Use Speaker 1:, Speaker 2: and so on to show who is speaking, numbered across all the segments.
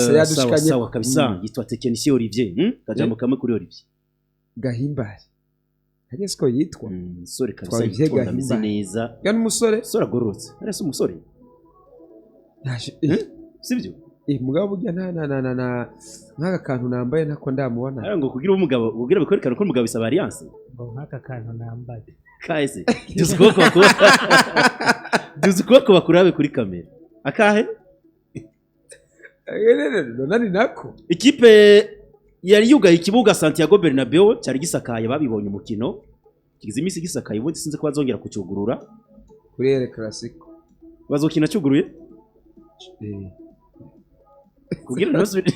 Speaker 1: Sawa.
Speaker 2: Yadushikanye.
Speaker 1: Sawa kabisa, yitwa Technicien Olivier, Kajambo kamwe kuri Olivier.
Speaker 2: Gahimbare hageze ko yitwa.
Speaker 1: Sore kabisa.
Speaker 2: Twa Olivier.
Speaker 1: Yitonda, ameze
Speaker 2: Gahimbare.
Speaker 1: neza.
Speaker 2: Ya n'umusore.
Speaker 1: Sore agororotse, ariya si umusore?
Speaker 2: Yaje.
Speaker 1: Sibyo?
Speaker 2: Mugabo burya nta na na na na nk'aka kantu nambaye ntako ndamubona.
Speaker 1: Ariya ngo kugira umugabo, kugira bikwerekane ko umugabo bisaba alliance.
Speaker 3: Ngo nk'aka kantu nambaye.
Speaker 1: Kahise duzi ukuboko bakurabe kuri kamera akahe.
Speaker 2: None ni nako.
Speaker 1: Ikipe yari yugaye ikibuga Santiago Bernabeu, cyari gisakaye, babibonye umukino kigize iminsi gisakaye, ubundi sinzi ko bazongera kucyugurura.
Speaker 2: Kuri El Clasico.
Speaker 1: Bazokina cyuguruye. Kugira ntibasubire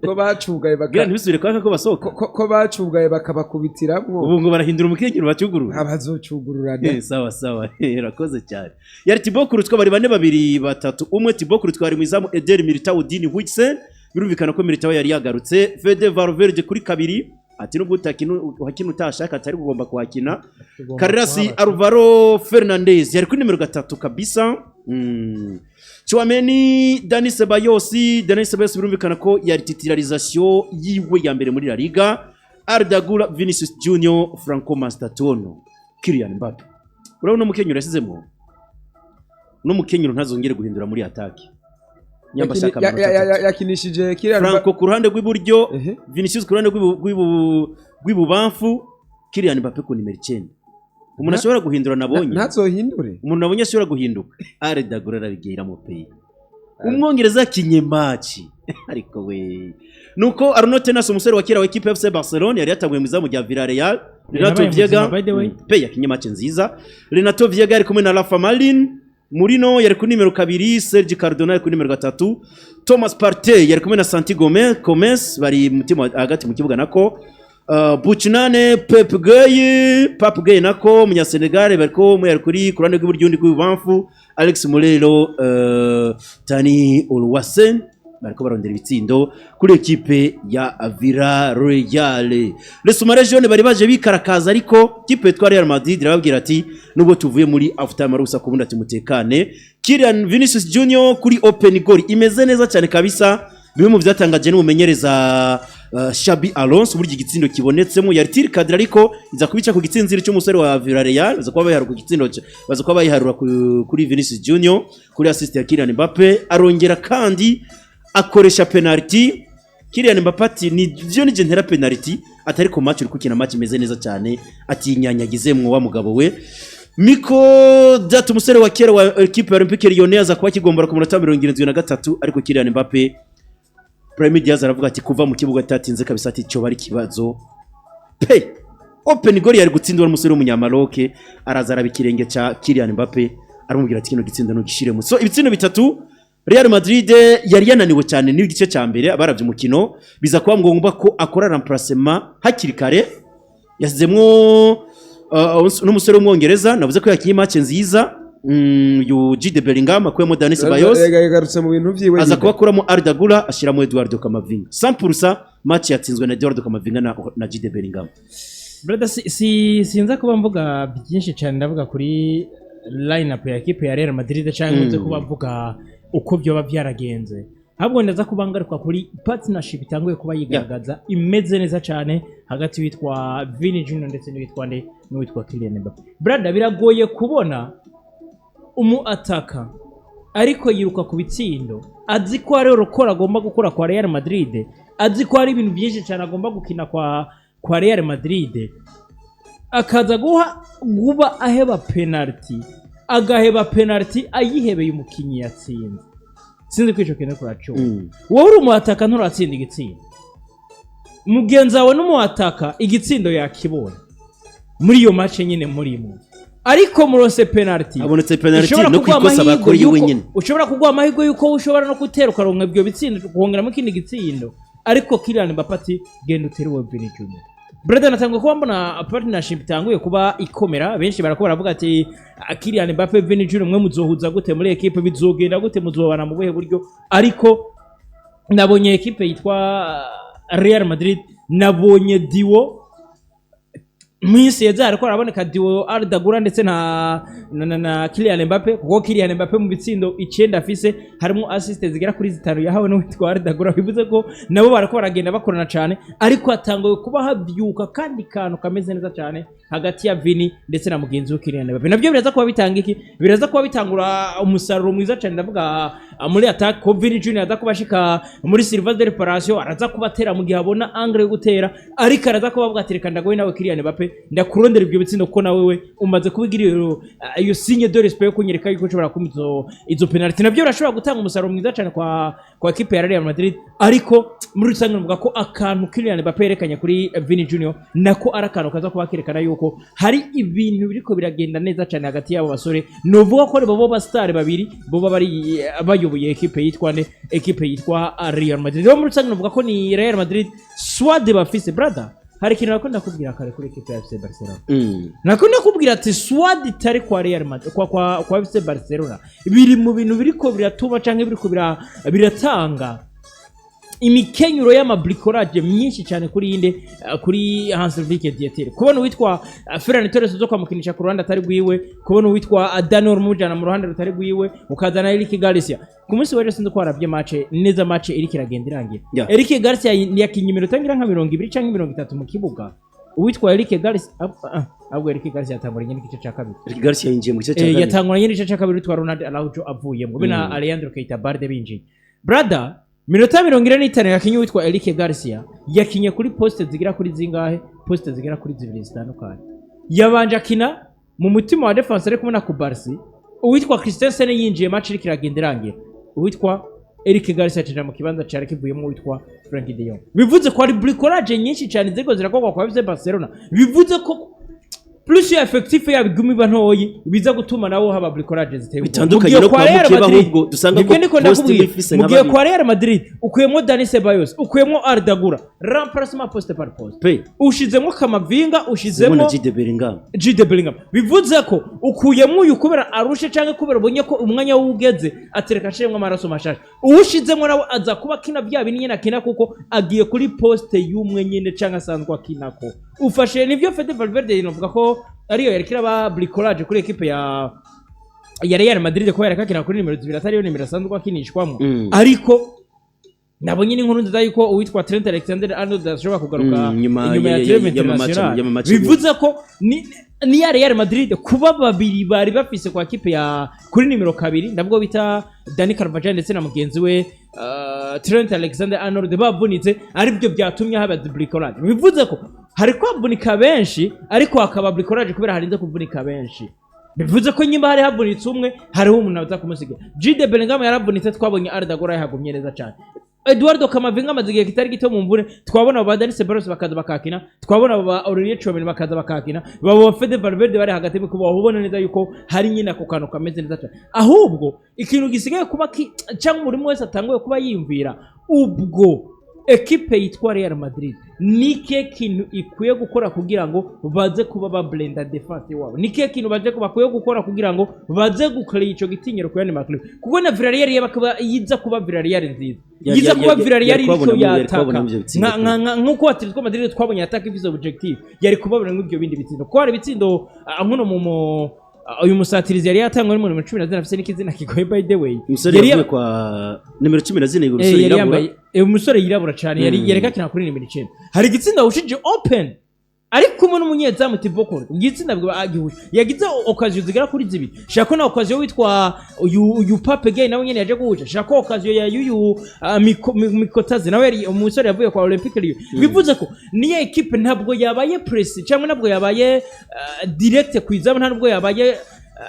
Speaker 2: Ko bacugaye
Speaker 1: kugira
Speaker 2: baka
Speaker 1: ntibisubire kwaka ko basohoka.
Speaker 2: Ko bacugaye bakabakubitiramwo.
Speaker 1: Ubu ngo barahindura umukenyero bacyugurura.
Speaker 2: Abazocugurura.
Speaker 1: Sawa sawa, urakoze cyane. Yari Thibaut Courtois, bari bane, babiri, batatu, umwe. Thibaut Courtois ari mu izamu, Eder Militao, Dean Huijsen, birumvikana ko Militao yari yagarutse, Fede Valverde kuri kabiri, ati nubwo utakina, uhakina utashaka atari kugomba kuhakina.
Speaker 3: Tugomba
Speaker 1: Carreras.
Speaker 3: kuhaba.
Speaker 1: Alvaro Fernandez yari kuri nimero 3 kabisa. Tchouameni, Dani Ceballos, Dani Ceballos birumvikana ko yari titularisation yiwe ya mbere muri La Liga. Arda Güler, Vinicius Junior, Franco Mastantuono, Kylian Mbappe. Urabona umukenyero yasizemo? No mukenyero ntazongere guhindura muri attaque. Nyamba shaka amanota atatu.
Speaker 2: Yakinishije Kylian.
Speaker 1: Franco ku ruhande rw'iburyo, Vinicius ku ruhande rw'ibubamfu, Kylian Mbappe ku nimero 9. Umuntu ashobora guhindura nabonye.
Speaker 2: Ntazohindure.
Speaker 1: Umuntu nabonye ashobora guhinduka. Arda Güler arabigira mu peyi. Umwongereza yakinye match. Ariko we. Nuko Arnaud Tenas, umusore wa kera wa équipe FC Barcelone, yari yatanguye mu izamu rya Villarreal. Renato
Speaker 3: Yarabaye
Speaker 1: Viega
Speaker 3: muzima, by the way.
Speaker 1: Pe yakinye match nziza. Renato Viega ari kumwe na Rafa Marin. Murino yari kuri nimero 2, Sergi Cardona yari kuri nimero 3, Thomas Partey yari kumwe na Santi Gomez, bari mutima hagati mu kibuga nako. Buchinane Pep Gueye, Pape Gueye nako Munyasenegal, bariko umwe yari kuri ku ruhande rw'iburyo, undi rw'ibubamfu, Alex Moreno, Tani Oluwasen, bariko barondera ibitsindo kuri ekipe ya Villarreal. Les Sous-Marins Jaunes bari baje bikarakaza, ariko kipe yitwa Real Madrid irababwira ati nubwo tuvuye muri half time ari ubusa ku bundi, ati mutekane. Kylian Vinicius Junior kuri open goal imeze neza cyane kabisa, bimwe mu byatangaje n'umumenyereza Xabi Alonso, burya igitsindo kibonetsemo yari tir cadré, ariko iza kubica ku gitsinziri cy'umusore wa Villarreal, baza kuba bayiharura ku gitsindo baza kuba bayiharura kuri Vinicius Junior kuri assist ya Kylian Mbappe. Arongera kandi akoresha penalty. Kylian Mbappe ati ni byo nije ntera penalty, atari ku match uri gukina match imeze neza cyane, ati nyanyagizemwo wa mugabo we. Miko Data, umusore wa kera wa équipe ya Olympique Lyonnais, aza kuba kigombora ku munota wa 73, ariko Kylian Mbappe, Brahim Diaz aravuga ati kuva mu kibuga atatinze kabisa, ati cyo bari kibazo pe. Open goal yari gutsindwa n'umusore w'umunyamaroke, araza araba ikirenge ca Kylian Mbappe, aramubwira ati kino gitsindo ntugishiremo. So ibitsindo bitatu, Real Madrid yari yananiwe cyane n'igice cya mbere, abaravye umukino biza kuba ngombwa ko akora remplacement hakiri kare, yasizemwo n'umusore w'umwongereza navuze ko yakinye match nziza, uyu Jude Bellingham, akuyemo Dani Ceballos.
Speaker 2: Yagarutse mu bintu vyiwe.
Speaker 1: Aza
Speaker 2: nyine.
Speaker 1: kuba akuramo Arda Güler, ashyiramo Eduardo Camavinga. 100% match yatsinzwe na Eduardo Camavinga na Jude Bellingham.
Speaker 3: Brother, si sinza kuba mvuga byinshi cyane, ndavuga kuri line up ya ekipe ya Real Madrid cyangwa nze kuba mvuga uko byoba byaragenze, ahubwo ndaza kuba ngaruka kuri partnership itanguye kuba yigaragaza imeze neza cyane hagati witwa Vini Junior ndetse n'uwitwa nde, n'uwitwa Kylian Mbappe. Brother, biragoye kubona umu attaquant ariko yiruka ku bitsindo, azi ko hari urukora agomba gukora kwa Real Madrid, azi ko hari ibintu byinshi cyane agomba gukina kwa Real Madrid, akaza guha guba aheba penalty, agaheba penalty ayihebeye umukinnyi yatsinze. Sinzi ko ico kintu kuracuma. Wowe uri umu attaquant, nturatsinda igitsindo, mugenzi wawe n'umu attaquant igitsindo yakibonye muri iyo match nyine murimo, ariko murose penalty.
Speaker 1: Abonetse penalty
Speaker 3: Ushobora
Speaker 1: no ku
Speaker 3: kuguha
Speaker 1: ikosa
Speaker 3: amahirwe
Speaker 1: bakoreye wenyine.
Speaker 3: Ushobora kuguha amahirwe yuko ushobora no gutera ukaronka ibyo bitsindo, ukongeramo ikindi gitsindo, ariko Kylian Mbappe ati genda utere uwo Vini Junior. Brother, natanguye kuba mbona partnership itanguye kuba ikomera. Benshi barako baravuga ati: "Ah, Kylian Mbappe, Vini Junior, mwe muzohuza gute muri equipe? Bizogenda gute? Muzobana mu buhe buryo?" Ariko nabonye equipe yitwa Real Madrid, nabonye duo. Minsi yeze hariko haraboneka duo Arda Güler ndetse na Kylian Mbappe, kuko Kylian Mbappe mu bitsindo 9 afise harimo assist zigera kuri 5 yahawe n'uwitwa Arda Güler, bivuze ko nabo barako baragenda bakorana cyane. Ariko hatanguye kuba havyuka kandi kantu kameze neza cyane hagati ya Vini ndetse na mugenzi we Kylian Mbappe. Nabyo biraza kuba bitanga iki? Biraza kuba bitangura umusaruro mwiza cyane. Ndavuga muri attack ko Vini Junior aza kuba ashika muri surface de réparation, araza kuba atera mu gihe abona angle yo gutera, ariko araza kuba avuga ati: "Reka ndagoye nawe Kylian Mbappe, ndakurondera ibyo bitsindo, kuko nawe we umaze kubigira iyo signe de respect yo kunyereka yuko ushobora kumpa izo penalty." Nabyo birashobora gutanga umusaruro mwiza cyane kwa equipe ya Real Madrid. Ariko muri rusange navuga ko akantu Kylian Mbappe yerekanye kuri Vini Junior nako ari akantu kaza kuba kerekana yuko hari ibintu biriko biragenda neza cyane hagati y'abo basore. Novuga ko ari bo ba star babiri boba bari bayoboye equipe yitwa ne equipe yitwa Real Madrid. Rero muri rusange navuga ko ni Real Madrid squad bafise. Brother, hari ikintu nakunda kubwira kare kuri equipe ya FC Barcelona. Nakunda kubwira ati squad itari kwa Real Madrid, kwa FC Barcelona, biri mu bintu biriko biratuma canke biriko biratanga imikenyuro y'amabricolage myinshi cyane kuri inde, kuri Hans Flick Dieter. Kubona uwitwa Ferran Torres uzo kwamukinisha ku ruhande atari rwiwe, kubona uwitwa Dani Olmo umujana mu ruhande rutari rwiwe, ukazana Eric Garcia ku munsi w'ejo. Sinzi ko warabye match neza, match iriko iragenda irangira. Eric Garcia yakinye iminota ngira nka 20 canke 30 mu kibuga. Uwitwa Eric Garcia, ahubwo Eric Garcia yatanguranye n'igice ca kabiri.
Speaker 1: Eric Garcia yinjiye mu gice cya kabiri.
Speaker 3: Yatanguranye n'igice ca kabiri, witwa Ronald Araujo avuyemo be na Alejandro Keita Balde binjiye. Brother, minota 45 yakinye uwitwa Eric Garcia, yakinye kuri poste zigera kuri zingahe? Poste zigera kuri zibiri zitandukanye. Yabanje akina mu mutima wa defense ari kumwe na Cubarsi. Uwitwa Christensen yinjiye match iriko iragenda irangira, uwitwa Eric Garcia acinjira mu kibanza cyari kivuyemo uwitwa Frenkie de Jong. Bivuze ko hari bricolage nyinshi cyane ziriko zirakorwa kwa FC Barcelona. Bivuze ko plus ya effectif yabo iguma iba ntoyi, biza gutuma nabo haba bricolage ziteye ubwoba.
Speaker 1: Bitandukanye
Speaker 3: Mu gihe
Speaker 1: no kwa
Speaker 3: kwa Real
Speaker 1: Mukeba,
Speaker 3: Madrid,
Speaker 1: ahubwo dusanga
Speaker 3: nibyo
Speaker 1: ko
Speaker 3: ndiko
Speaker 1: poste
Speaker 3: ndakubwira.
Speaker 1: ifise
Speaker 3: Mu
Speaker 1: nka
Speaker 3: gihe
Speaker 1: babiri.
Speaker 3: kwa Real Madrid ukuyemo Dani Ceballos, ukuyemo Arda Güler, remplacement poste par poste,
Speaker 1: pe
Speaker 3: ushizemo Kamavinga,
Speaker 1: zimo
Speaker 3: ushizemo
Speaker 1: na Jude Bellingham.
Speaker 3: Jude Bellingham. Bivuze ko ukuyemo uyu kubera arushe canke kubera ubonye ko umwanya w'ugeze, atereka ashiremo amaraso mashasha. Uwushizemo nawe aza kuba akina bya bindi nyene akina, kuko agiye kuri poste y'umwe nyene canke asanzwe akinako. Ufashe nivyo Fede Valverde, novuga ko ariyo yariko iraba bricolage kuri equipe ya Real Madrid, ko yareka akina kuri nimero 2 atariyo nimero asanzwe akinishwamo. Ariko nabonye n'inkuru nziza yuko uwitwa Trent Alexander Arnold ashobora kugaruka
Speaker 1: nyuma
Speaker 3: inyuma ya trêve international.
Speaker 1: y'ama-match.
Speaker 3: Bivuze ko ni ya Real Madrid kuba babiri bari bafise kwa kipe ya kuri nimero 2, ndabwo bita Dani Carvajal ndetse na mugenzi we Trent Alexander Arnold, bavunitse, aribyo byatumye haba bricolage. Bivuze ko hari kwavunika benshi, ariko hakaba bricolage kubera harinze kuvunika benshi. Bivuze ko nyimba hari havunitse umwe, hariho umuntu aza kumusiga. Jude Bellingham yaravunitse, twabonye Arda Güler yahagumye neza cyane. Eduardo Camavinga amaze igihe kitari gito mu mvune, twabona ba Dani Ceballos bakaza bakakina, twabona ba Aurelien Tchouameni bakaza bakakina, baba Fede Valverde bari hagati mu kuba ubona neza yuko hari nyine ako kantu kameze neza cyane. Ahubwo ikintu gisigaye kuba cyangwa buri wese atanguye kuba yiyumvira, ubwo ekipe yitwa Real Madrid ni ikihe kintu ikwiye gukora kugira ngo baze kuba bablenda defense wabo? Ni ikihe kintu baje bakwiye gukora kugira ngo baze gukora ico gitinyiro ku yandi makuru? Kuko na Villarreal yaba kuba yiza kuba Villarreal nziza, yiza kuba Villarreal
Speaker 1: yari
Speaker 3: iriko
Speaker 1: kubabona yari
Speaker 3: yataka
Speaker 1: kubabona ivyo bitsindo.
Speaker 3: Nkuko Atletico Madrid twabonye ataka ifise objectif, yari kubabona nk'ibyo bindi bitsindo, kuko hari ibitsindo nkuno mu uyu musatirizi yari yatangwe n'umuntu mu 14 afise n'ikizina kigoye, by the way.
Speaker 1: Umusore
Speaker 3: Yari
Speaker 1: yavuye kwa nimero 14, umusore
Speaker 3: yari
Speaker 1: yirabura.
Speaker 3: yambaye umusore yirabura cyane, yari yareka akina kuri nimero 9. Hari igitsinda wushije open ari kumwe n'umunyezamu Thibaut Courtois, igitsinda agihuje, yagize occasion zigera kuri zibiri. Shaka na occasion witwa uyu Pape Gueye nawe nyene yaje guhuje, shaka occasion ya yuyu Mikautadze nawe yari umusore yavuye kwa Olympique Lyon. Bivuze ko niyo equipe ntabwo yabaye press cyangwa ntabwo yabaye direct ku izamu, nta nubwo yabaye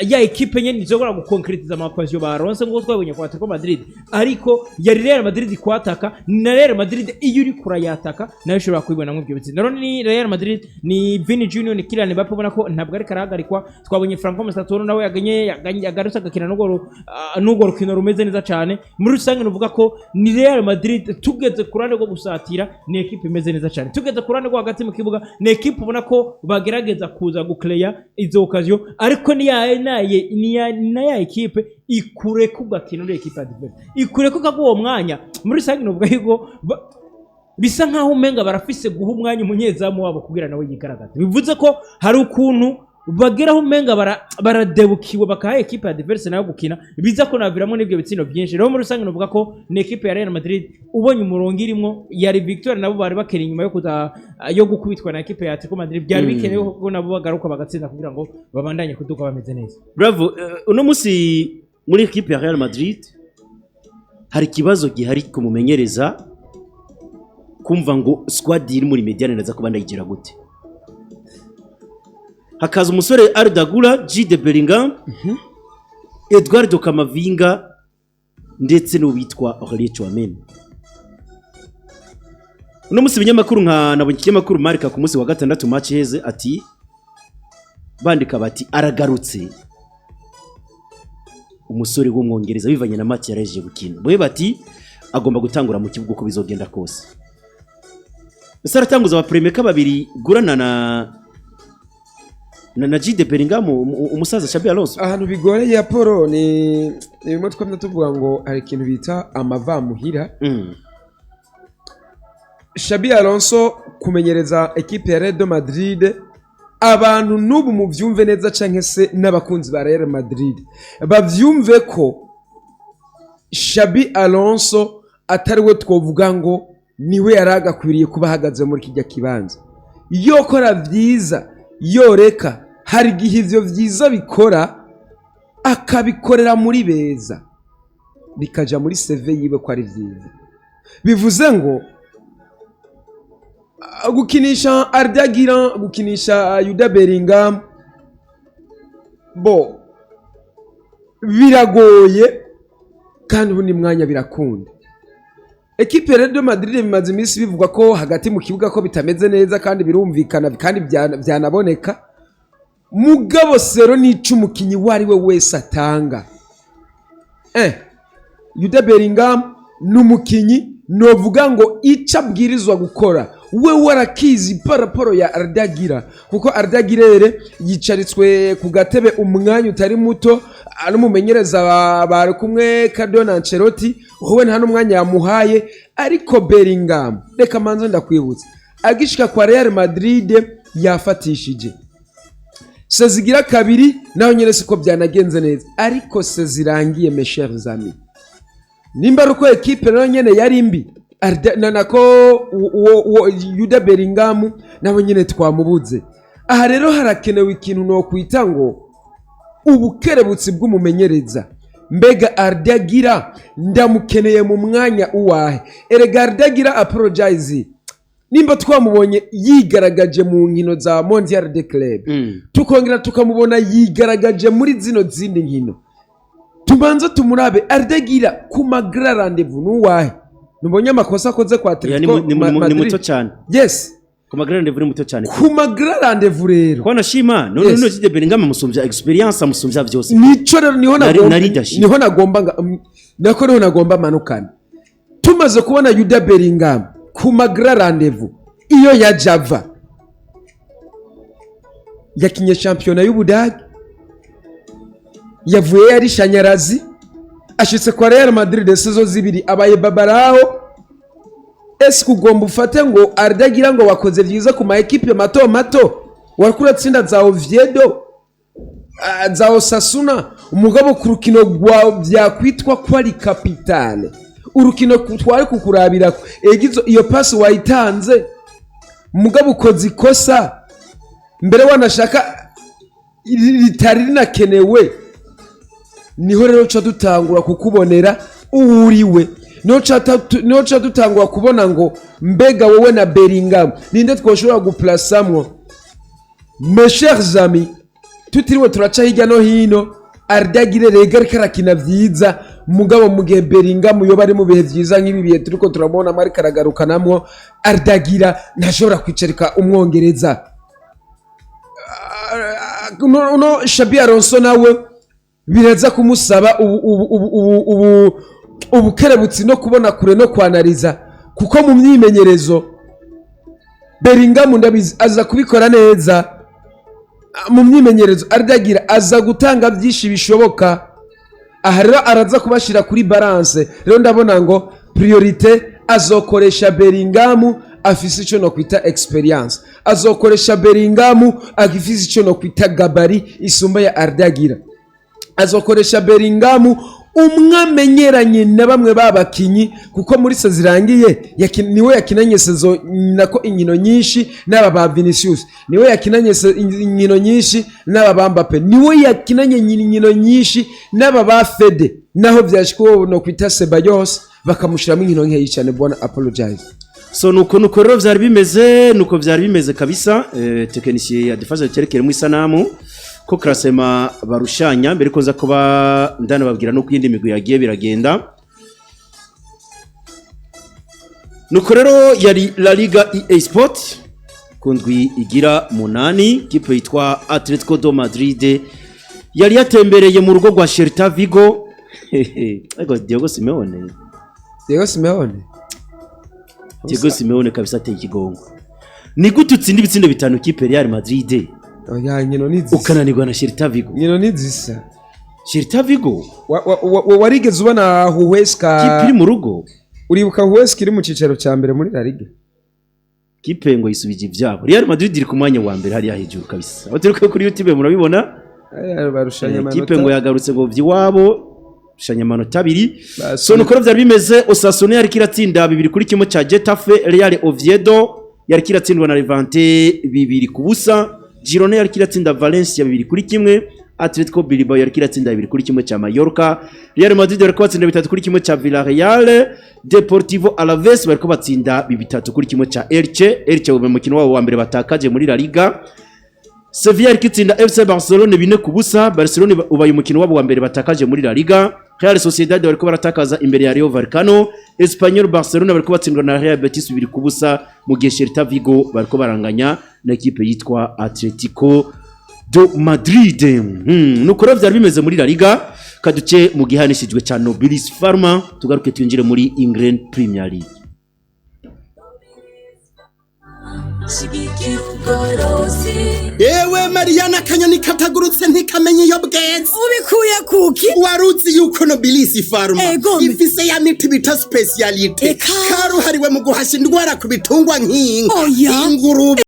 Speaker 3: ya ekipe nyene izobora gukonkretiza ama occasion baronse nk'uko twabonye kwa Atletico Madrid. Ariko yari Real Madrid kwataka, na Real Madrid iyo uri kurayataka nayo ishobora kubibona nk'ibyo bitsinda. Rero ni Real Madrid, ni Vini Junior, ni Kylian Mbappe, ubona ko ntabwo ariko arahagarikwa. Twabonye Franco Mastantuono nawe yaganye yagarutse agakina n'urwo rukino rumeze neza cyane. Muri rusange nuvuga ko ni Real Madrid, tugeze ku ruhande rwo gusatira ni ekipe imeze neza cyane, tugeze ku ruhande rwo hagati mu kibuga ni ekipe ubona ko bagerageza kuza gucreya izo occasion, ariko ni ya ekipe ikureka ugakina uri ekipe adverse, ikureka ukaguha uwo mwanya. Muri rusange nuvuga yuko Bisa nkaho umenga barafise guha umwanya umunyezamu wabo kugira nawe yigaragaze. Bivuze ko hari ukuntu bageraho umenga baradebukiwe, bakaha ekipe ya adverse nayo gukina, biza ko naviramo n'ibyo bitsindo byinshi. Rero muri rusange novuga ko ni ekipe ya Real Madrid ubonye umurongo irimwo, yari victoire nabo bari bakeneye inyuma yo kuza yo gukubitwa na ekipe ya Atletico Madrid. Byari bikenewe ko nabo bagaruka bagatsinda kugira ngo babandanye kuduka bameze neza.
Speaker 1: Bravo. Uno munsi muri ekipe ya Real Madrid hari ikibazo gihari kumumenyereza kumva ngo squad iri muri médiane ndaza kuba ndayigira gute. Hakaza umusore Arda Güler, Jude Bellingham, Eduardo Camavinga ndetse n'uwitwa Aurelien Tchouameni. Uno munsi ibinyamakuru nka nabonye ikinyamakuru Marca ku munsi wa gatandatu match iheze ati bandika bati aragarutse umusore w'umwongereza bivanye na match yaraje gukina. Boye bati agomba gutangura mu kibuga uko bizogenda kose. Ese aratanguza aba playmaker babiri Güler na Jude Bellingham, umusaza Xabi Alonso?
Speaker 2: Ahantu bigoreye ya Paul ni bimwe twamye tuvuga ngo hari ikintu bita amavamuhira. Xabi Alonso kumenyereza ekipe ya Real Madrid, abantu n'ubu muvyumve neza, canke se n'abakunzi ba Real Madrid bavyumve ko Xabi Alonso atari we twovuga ngo niwe yari agakwiriye kuba ahagaze muri kijya kibanza. Yokora vyiza, yoreka hari igihe ivyo vyiza bikora akabikorera muri beza, bikaja muri CV yiwe ko ari vyiza. Bivuze ngo gukinisha Arda Güler, gukinisha Jude Bellingham bo biragoye, kandi ubundi mwanya birakunda. Ekipe ya Real Madrid bimaze iminsi bivugwa ko hagati mu kibuga ko bitameze neza, kandi birumvikana kandi byanaboneka. Mugabo sero n'ico umukinyi uwo ari we wese atanga, Jude Bellingham ni umukinyi novuga ngo ico abwirizwa gukora we warakizi par rapport ya Arda Güler, kuko Arda Güler yicaritswe ku gatebe umwanya utari muto n'umumenyereza bari kumwe Carlo Ancelotti, wowe nta n'umwanya yamuhaye. Ariko Bellingham, reka manze ndakwibutsa, agishika kwa Real Madrid yafatishije sezigira kabiri, naho nyene siko byanagenze neza, ariko sezirangiye, mes chers amis, nimba ari uko ekipe nayo nyene yari mbi, nako uwo Jude Bellingham nawe nyene twamubuze. Aha rero harakenewe ikintu nokwita ngo ubukerebutsi bw'umumenyereza. Mbega Arda Güler ndamukeneye mu mwanya uwahe? Erega Arda Güler, apologize, nimba twamubonye yigaragaje mu nkino za Mondial de Club, tukongera tukamubona yigaragaje muri zino zindi nkino, tubanze tumurabe Arda Güler ku ma grands rendez-vous nuwahe? Nubonye amakosa akoze kwa
Speaker 1: Ya, ni
Speaker 2: Atletico
Speaker 1: ni
Speaker 2: Madrid.
Speaker 1: muto cyane.
Speaker 2: Yes.
Speaker 1: Ku ma grands rendez-vous ni muto cyane.
Speaker 2: Ku ma grands rendez-vous rero.
Speaker 1: Ko nashima none
Speaker 2: Yes.
Speaker 1: none Jude Bellingham amusumbya experience, amusumbya byose.
Speaker 2: Nico rero niho nagomba
Speaker 1: Na leadership.
Speaker 2: Niho nagomba nako niho nagomba manukana. Tumaze kubona Jude Bellingham ku ma grands rendez-vous iyo ya Java yakinye shampiyona y'Ubudage, yavuye yari shanyarazi, ashitse kwa Real Madrid saison zibiri abaye babaraho. Ese ugomba ufate ngo Arda Güler ngo wakoze byiza ku ma ekipe mato mato, wariko uratsinda za Oviedo, za Osasuna, umugabo ku rukino rwa byakwitwa ko ari capitale, urukino twari kukurabira egizo, iyo pasi wayitanze, mugabo ukoze ikosa mbere wanashaka ritari rinakenewe. Niho rero ca dutangura kukubonera uwuriwe, niho ca dutangura kubona ngo mbega wowe na Bellingham ninde twoshobora guplasamwo? Mes chers amis, tutiriwe turaca hirya no hino, Arda Güler rega ariko arakina vyiza, mugabo mu gihe Bellingham yoba ari mu bihe vyiza nk'ibi bihe turiko turabona ariko aragarukanamwo, Arda Güler ntashobora kwicarika umwongereza. Uno Xabi Alonso nawe biraza kumusaba ubukerebutsi no kubona kure no kwanariza, kuko mu myimenyerezo Bellingham ndabizi aza kubikora neza. Mu myimenyerezo Arda Güler aza gutanga byinshi bishoboka. Aha rero araza kubashyira kuri balance. Rero ndabona ngo priorité Azokoresha Bellingham afise ico nokwita experience, azokoresha Bellingham agifise ico nokwita gabarit isumba ya Arda Güler, azokoresha Bellingham umwe amenyeranye na bamwe babakinyi, kuko muri saison irangiye niwe yakinanye saison nako inkino nyinshi n'aba ba Vinicius, niwe yakinanye inkino nyinshi n'aba ba Mbappe, niwe yakinanye inkino nyinshi n'aba ba Fede, naho vyashika uwo no kwita Ceballos bakamushiramo inkino nkeyi cyane, bwana apologize.
Speaker 1: So nuko rero vyari bimeze, nuko vyari bimeze kabisa. Technicien yadufasha cyerekere mu isanamu ko classement barushanya mbere ko nza kuba ndanababwira no kuyindi migwi yagiye biragenda. Nuko rero yari La Liga EA Sport ku ndwi igira munani. Kipe yitwa Atletico do Madrid yari yatembereye mu rugo rwa Celta Vigo. Ariko Diego Simeone,
Speaker 2: Diego Simeone.
Speaker 1: Diego Simeone kabisa ateye ikigongo. Ni gute utsinda ibitsindo bitanu kipe Real Madrid,
Speaker 2: Oya, inkino ni zisa.
Speaker 1: ukananirwa na Celta Vigo?
Speaker 2: Inkino ni zisa.
Speaker 1: Celta Vigo.
Speaker 2: Warigeze ubona Huesca?
Speaker 1: Kipe iri mu rugo.
Speaker 2: Uribuka Huesca iri mu cicaro cya mbere muri La Liga?
Speaker 1: Kipe ngo yisubije ivyabo. Real Madrid iri ku mwanya wa mbere hariya hejuru kabisa, aho turi kuri YouTube murabibona.
Speaker 2: Aya, barushanya
Speaker 1: Kipe ngo
Speaker 2: amanota.
Speaker 1: yagarutse ngo vyiwabo, rushanya amanota abiri. So nuko rero byari bimeze. Osasuna yariko iratsinda 2-1 cya Getafe. Real Oviedo yariko iratsindwa na Levante 2-0. Girona yariko iratsinda Valencia 2-1. Atletico Bilbao yariko iratsinda 2-1 cya Mallorca. Real Madrid bariko batsinda 3-1 cya Villarreal. Deportivo Alaves bariko batsinda 3-1 cya Elche. Elche ubu mukino wabo wa mbere batakaje muri La Liga. Sevilla yariko itsinda FC Barcelone 4-0. Barcelone ubaye umukino wabo wa mbere batakaje muri La Liga. Real Sociedad bariko baratakaza imbere ya Rayo Vallecano. Espanyol Barcelona bariko batsindwa na Real Betis 2-0, mu gihe Celta Vigo bariko baranganya na ekipe yitwa Atletico do Madrid. Nuko rero byari bimeze muri La Liga. Kaduce mu gihanishijwe cya Nobilis Pharma, tugaruke twinjire muri England Premier League.
Speaker 4: Shigikira ubworozi.
Speaker 5: Ewe Mariana, akanyoni katagurutse ntikamenya iyo bweze.
Speaker 6: Ubikuye kuki?
Speaker 5: Waruzi yuko Nobilisi Faruma
Speaker 6: Ego.
Speaker 5: ifise ya miti bita spécialité
Speaker 6: Eka.
Speaker 5: karuhariwe mu guhasha indwara ku bitungwa nk'inka,
Speaker 6: Oya.
Speaker 5: ingurube?